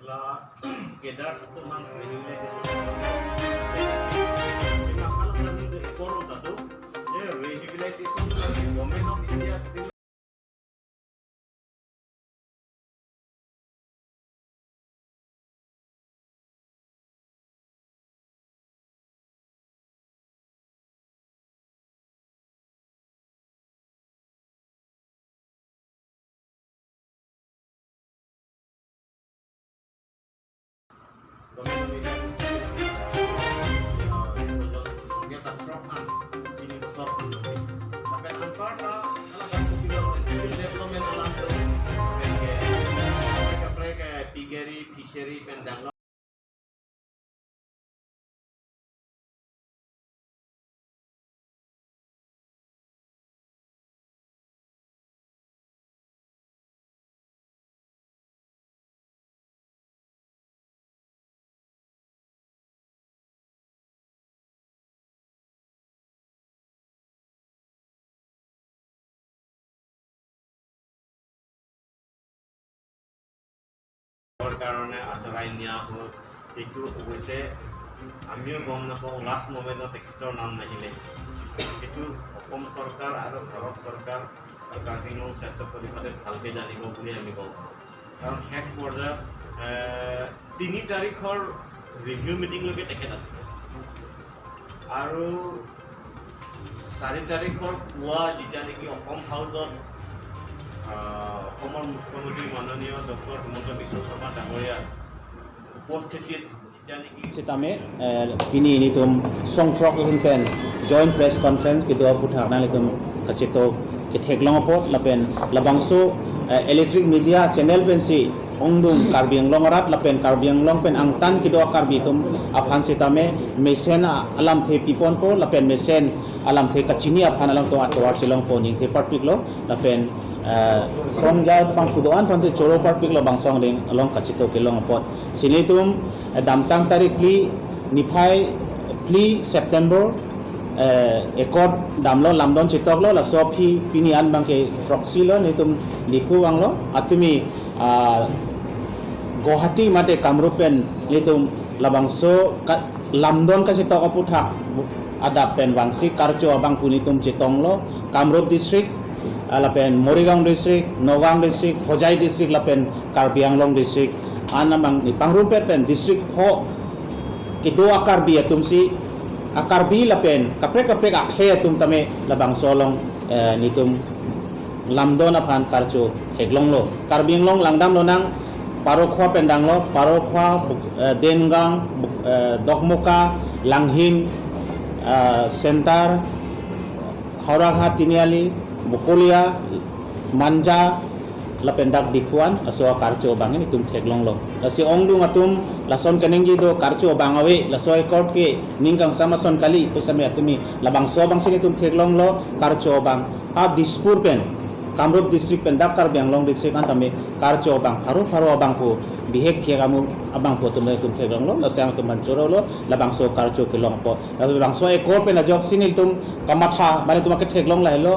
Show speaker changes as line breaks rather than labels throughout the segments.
La kedar satu mang rehabilitation rehabilitation Government of India. Piggery, fishery, pendang কাৰণে আঁতৰাই নিয়া হ'ল। সেইটো অৱশ্যে আমিও গম নাপাওঁ, লাষ্ট মমেণ্টত তেখেতৰ নাম নাহিলে। সেইটো অসম চৰকাৰ আৰু ভাৰত চৰকাৰ আৰু কাৰ্বি আংলং স্বায়ত্ত পৰিষদে ভালকৈ জানিব বুলি আমি গম পাওঁ। কাৰণ শেষ পৰ্যায়ত 3 তাৰিখৰ ৰিভিউ মিটিংলৈকে তেখেত আছিলে আৰু 4 তাৰিখৰ পুৱা যেতিয়া নেকি অসম হাউজত অসমৰ মুখ্যমন্ত্ৰী মাননীয় ডক্টৰ হিমন্ত বিশ্ব শৰ্মা ডাঙৰীয়াৰ উপস্থিতিত যেতিয়া নেকি
Sitame pini ini tum songtrok pen joint press conference ki do puthak na tum kachito ke theklong pot lapen labangso electric media channel pen si ongdung Karbi Anglong rat lapen Karbi Anglong pen angtan ki do Karbi tum aphan sitame mesen alam the pipon po lapen mesen alam the kachini aphan alam to atwar silong po ning the partpik lo lapen song ja pang kudoan pang choro partpik lo bang song ding along kachito ke long pot sinitum damtang tarik pli niphai pli September ekot damlo lamdon chitok lo la so phi pini an bang ke proxy lo nitum nipu bang lo atumi Guwahati mate Kamrupen nitum labangso lamdon ka chitok aputha adap pen wangsi karcho abang punitum chitong lo Kamrup district lapen Morigaon district, Nagaon district, Hojai district lapen Karbi Anglong district anamang ni Pangrumpet pen district ho kido akarbi atum si akarbi lapen kaprek kaprek akhe atum tame labang solong nitum lamdon aphan karcho heglong lo Karbi Anglong langdam lo nang Parokhwa pendang lo Parokhwa Dengang Dokmoka Langhin centre Howraghat Tiniali Bokolia Manja lapendak dikuan aso karcho bangin itum theklong lo lasi ongdung atum lason kenengji do karcho bangawe laso ekot ke ningkang samason kali pesame atumi labang so bang sing itum theklong lo karcho bang a Dispur pen Kamrup district pen dak Karbi Anglong district antame karcho bang faru faru abang po bihek thiagamu abang po tum itum theklong lo lasang tum manchoro lo labang so karcho ke long po labang so ekot pen ajok sinil tum kamatha mane tumake theklong la hello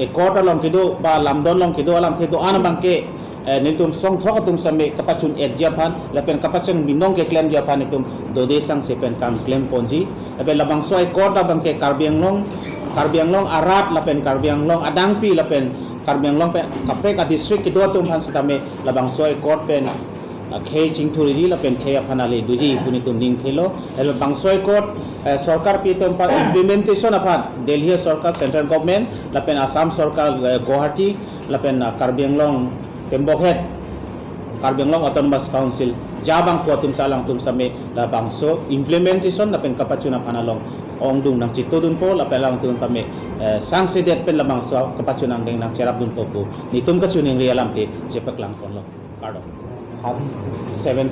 ekot long kido ba lamdon long kido alam the do an bangke niltum song thok tum same kapachun et japan lapen kapachun binong ke claim japan itum dode sang sepen kam claim ponji lapen labang so ekot bangke Karbi Anglong Karbi Anglong arat lapen Karbi Anglong adangpi lapen Karbi Anglong pe kaprek a district kido tum han sitame labang so ekot pen khe chingthuriji lapen khe aphanali duji punitum ning thelo bangsoi court sarkar pitum pa implementation aphan Delhi sarkar central government lapen Assam sarkar Guwahati lapen Karbi Anglong Tembokhet Karbi Anglong Autonomous Council jabang ko tum salang tum same la bangso implementation lapen kapachuna phanalong ongdung nang chitodun po lapen lang tum pame sangsedet pen la bangso kapachunang ding nang cherap dun po ko nitum kachuning rialam te chepak lang kon lo kardo 7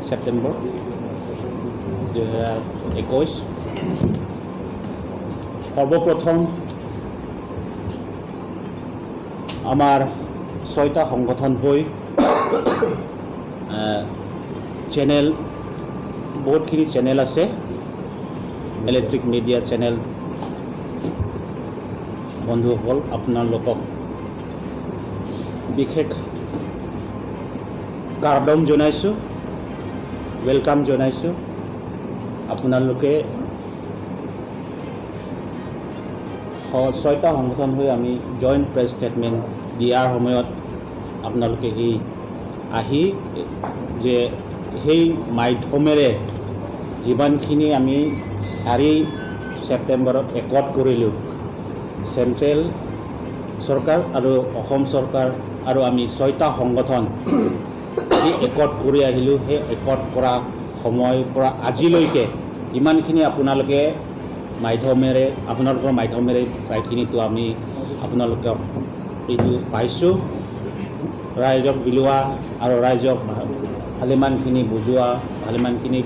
September 2021 সৰ্বপ্ৰথম আমাৰ 6টা সংগঠন হৈ channel বহুতখিনি channel আছে electric media channel বন্ধুসকল আপোনালোকক বিশেষ কাৰ্ডম জনাইছোঁ, welcome জনাইছোঁ। আপোনালোকে ছয়টা সংগঠন হৈ আমি জইণ্ট প্ৰেছ ষ্টেটমেণ্ট দিয়াৰ সময়ত আপোনালোকে সেই আহি যে সেই মাধ্যমেৰে যিমানখিনি আমি 4 ছেপ্টেম্বৰত একৰ্ড কৰিলোঁ, চেণ্ট্ৰেল চৰকাৰ আৰু অসম চৰকাৰ আৰু আমি ছয়টা সংগঠন যি একৰ্ড কৰি আহিলোঁ, সেই একৰ্ড কৰা সময়ৰ পৰা আজিলৈকে ইমানখিনি আপোনালোকে মাধ্যমেৰে, আপোনালোকৰ মাধ্যমেৰে প্ৰায়খিনিতো আমি আপোনালোকক এইটো পাইছোঁ। ৰাইজক বিলোৱা আৰু ৰাইজক ভালেমানখিনি বুজোৱা, ভালেমানখিনি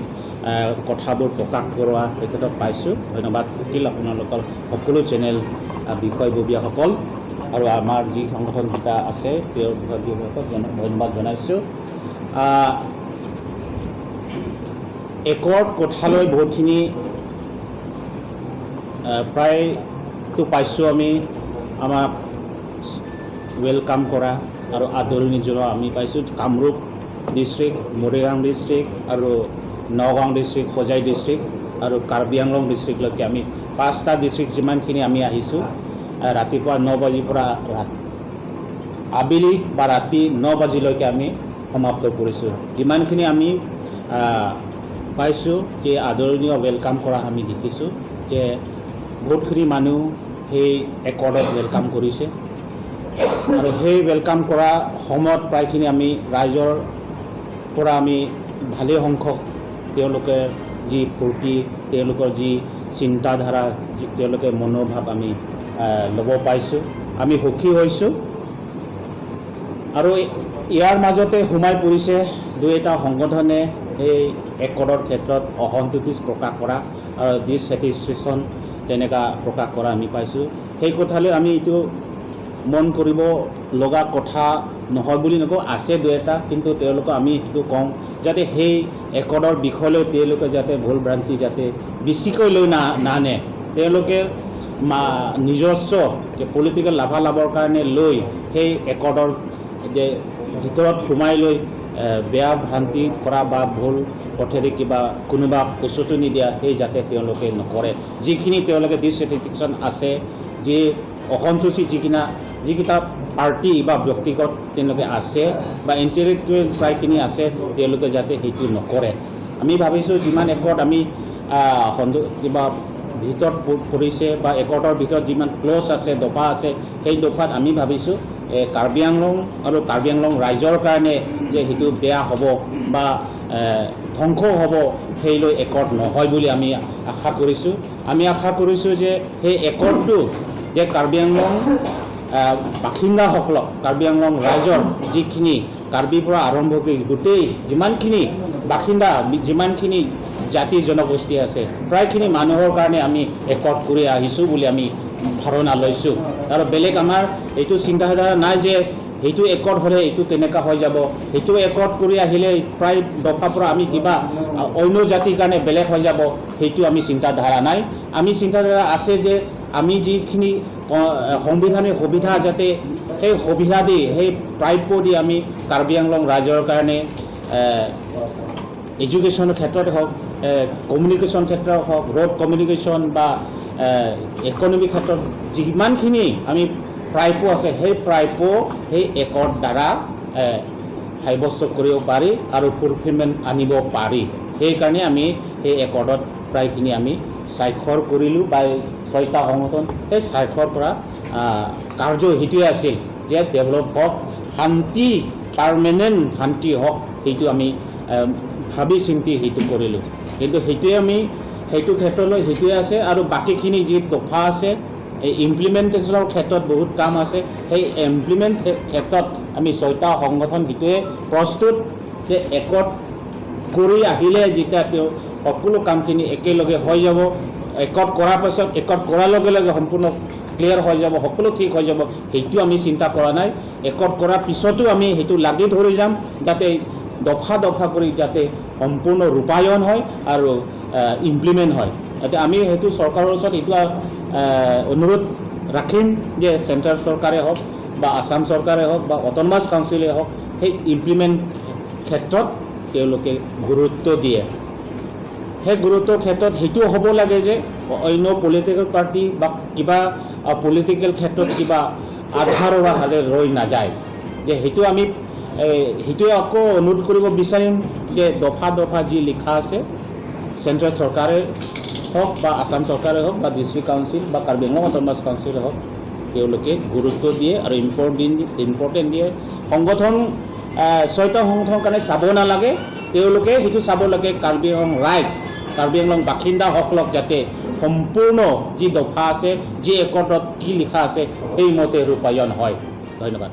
কথাবোৰ প্ৰকাশ কৰোৱা, সেই ক্ষেত্ৰত পাইছোঁ। ধন্যবাদ থাকিল আপোনালোকৰ সকলো চেনেল বিষয়ববীয়াসকল আৰু আমাৰ যি সংগঠনকেইটা আছে, তেওঁৰ বিষয়ববীয়াসকলক ধন্যবাদ জনাইছোঁ। একৰ্ড কথালৈ বহুতখিনি প্ৰায়তো পাইছোঁ আমি। আমাক welcome কৰা আৰু আদৰণি জনোৱা আমি পাইছোঁ। কামৰূপ ডিষ্ট্ৰিক্ট, মৰিগাঁও ডিষ্ট্ৰিক্ট আৰু নগাঁও ডিষ্ট্ৰিক্ট, হোজাই ডিষ্ট্ৰিক্ট আৰু কাৰ্বি আংলং ডিষ্ট্ৰিক্টলৈকে আমি পাঁচটা ডিষ্ট্ৰিক্ট যিমানখিনি আমি আহিছোঁ, ৰাতিপুৱা 9 বাজিৰ পৰা আবেলি বা ৰাতি 9 বাজিলৈকে আমি সমাপ্ত কৰিছোঁ। যিমানখিনি আমি পাইছোঁ যে আদৰণীয় welcome কৰা আমি দেখিছোঁ যে বহুতখিনি মানুহ সেই একৰ্ডত welcome কৰিছে আৰু সেই welcome কৰা সময়ত প্ৰায়খিনি আমি ৰাইজৰ পৰা আমি ভালেই সংখ্যক তেওঁলোকে যি ফূৰ্তি, তেওঁলোকৰ যি চিন্তাধাৰা, যি তেওঁলোকে মনোভাৱ আমি ল'ব পাইছোঁ, আমি সুখী হৈছোঁ। আৰু ইয়াৰ মাজতে সোমাই পৰিছে দুই এটা সংগঠনে এই একৰ্ডৰ ক্ষেত্ৰত অসন্তুষ্টি প্ৰকাশ কৰা আৰু ডিছছেটিছফেকশ্যন তেনেকুৱা প্ৰকাশ কৰা আমি পাইছোঁ। সেই কথালৈ আমি এইটো মন কৰিব লগা কথা নহয় বুলি নকওঁ। আছে দুই এটা, কিন্তু তেওঁলোকক আমি সেইটো কওঁ যাতে সেই একৰ্ডৰ বিষয়লৈ তেওঁলোকে যাতে ভুল ভ্ৰান্তি যাতে বেছিকৈ লৈ নানে। তেওঁলোকে নিজস্ব পলিটিকেল লাভালাভৰ কাৰণে লৈ সেই একৰ্ডৰ যে ভিতৰত সোমাই লৈ বেয়া ভ্ৰান্তি কৰা বা ভুল পথেৰে কিবা কোনোবা উচটনি দিয়া, সেই যাতে তেওঁলোকে নকৰে। যিখিনি তেওঁলোকে ডিছছেটিছফেকশ্যন আছে, যি অসন্তুষ্টি, যিকেইটা পাৰ্টি বা ব্যক্তিগত তেওঁলোকে আছে বা ইণ্টেলেকচুৱেল প্ৰায়খিনি আছে, তেওঁলোকে যাতে সেইটো নকৰে। আমি ভাবিছোঁ যিমান একৰ্ড আমি কিবা ভিতৰত পৰিছে বা একৰ্ডৰ ভিতৰত যিমান ক্লজ আছে, দফা আছে, সেই দফাত আমি ভাবিছোঁ কাৰ্বি আংলং আৰু কাৰ্বি আংলং ৰাইজৰ কাৰণে যে সেইটো বেয়া হ'ব বা ধ্বংস হ'ব, সেই লৈ একৰ্ড নহয় বুলি আমি আশা কৰিছোঁ। আমি আশা কৰিছোঁ যে সেই একৰ্ডটো যে কাৰ্বি আংলং বাসিন্দাসকলক, কাৰ্বি আংলং ৰাইজৰ যিখিনি কাৰ্বিৰ পৰা আৰম্ভ কৰি গোটেই যিমানখিনি বাসিন্দা, যিমানখিনি জাতি জনগোষ্ঠী আছে, প্ৰায়খিনি মানুহৰ কাৰণে আমি একৰ্ড কৰি আহিছোঁ বুলি আমি ধাৰণা লৈছোঁ। আৰু বেলেগ আমাৰ এইটো চিন্তাধাৰা নাই যে সেইটো একৰ্ড হ'লে এইটো তেনেকুৱা হৈ যাব, সেইটো একৰ্ড কৰি আহিলে প্ৰায় দফাৰ পৰা আমি কিবা অন্য জাতিৰ কাৰণে বেলেগ হৈ যাব, সেইটো আমি চিন্তাধাৰা নাই। আমি চিন্তাধাৰা আছে যে আমি যিখিনি সংবিধানিক সুবিধা, যাতে সেই সুবিধা দি, সেই প্ৰাপ্য দি আমি কাৰ্বি আংলং ৰাইজৰ কাৰণে এডুকেশ্যনৰ ক্ষেত্ৰত হওক, কমিউনিকেশ্যন ক্ষেত্ৰত হওক, ৰোড কমিউনিকেশ্যন বা ইকনমিক ক্ষেত্ৰত যিমানখিনি আমি প্ৰাপ্য আছে, সেই প্ৰাপ্য সেই একৰ দ্বাৰা সাব্যস্ত কৰিব পাৰি আৰু ফুলফিলমেণ্ট আনিব পাৰি। সেইকাৰণে আমি সেই একৰ্ডত প্ৰায়খিনি আমি স্বাক্ষৰ কৰিলোঁ বা ছয়টা সংগঠন সেই স্বাক্ষৰ কৰা কাৰ্য সেইটোৱে আছিল যে ডেভেলপ হওক, শান্তি, পাৰ্মানেণ্ট শান্তি হওক, সেইটো আমি ভাবি চিন্তি সেইটো কৰিলোঁ। কিন্তু সেইটোৱে আমি সেইটো ক্ষেত্ৰলৈ সেইটোৱে আছে আৰু বাকীখিনি যি দফা আছে, এই ইমপ্লিমেণ্টেশ্যনৰ ক্ষেত্ৰত বহুত কাম আছে। সেই ইমপ্লিমেণ্ট ক্ষেত্ৰত আমি ছয়টা সংগঠন সেইটোৱে প্ৰস্তুত যে একৰ্ড কৰি আহিলে যেতিয়া তেওঁ সকলো কামখিনি একেলগে হৈ যাব, একৰ্ড কৰাৰ পাছত, একৰ্ড কৰাৰ লগে লগে সম্পূৰ্ণ ক্লিয়াৰ হৈ যাব, সকলো ঠিক হৈ যাব, সেইটো আমি চিন্তা কৰা নাই। একৰ্ড কৰাৰ পিছতো আমি সেইটো লাগি ধৰি যাম যাতে দফা দফা কৰি যাতে সম্পূৰ্ণ ৰূপায়ণ হয় আৰু ইমপ্লিমেণ্ট হয়। এতিয়া আমি সেইটো চৰকাৰৰ ওচৰত এইটো অনুৰোধ ৰাখিম যে চেণ্ট্ৰেল চৰকাৰে হওক বা আছাম চৰকাৰে হওক বা অট'নমাছ কাউন্সিলে হওক, সেই ইমপ্লিমেণ্ট ক্ষেত্ৰত তেওঁলোকে গুৰুত্ব দিয়ে। সেই গুৰুত্বৰ ক্ষেত্ৰত সেইটো হ'ব লাগে যে অন্য পলিটিকেল পাৰ্টি বা কিবা পলিটিকেল ক্ষেত্ৰত কিবা আধাৰুৱা হালে ৰৈ নাযায়, যে সেইটো আমি সেইটোৱে আকৌ অনুৰোধ কৰিব বিচাৰিম যে দফা দফা যি লিখা আছে, চেণ্ট্ৰেল চৰকাৰে হওক বা আছাম চৰকাৰে হওক বা ডিষ্ট্ৰিক্ট কাউন্সিল বা কাৰ্বি আংলং অট'নমাছ কাউন্সিলে হওক, তেওঁলোকে গুৰুত্ব দিয়ে আৰু ইম্পৰ্টেণ্ট দিয়ে। সংগঠন 6টা সংগঠনৰ কাৰণে চাব নালাগে, তেওঁলোকে সেইটো চাব লাগে কাৰ্বি আংলং ৰাইজ, কাৰ্বি আংলং বাসিন্দাসকলক যাতে সম্পূৰ্ণ যি দফা আছে, যি একৰ্ডত কি লিখা আছে সেইমতে ৰূপায়ণ হয়। ধন্যবাদ।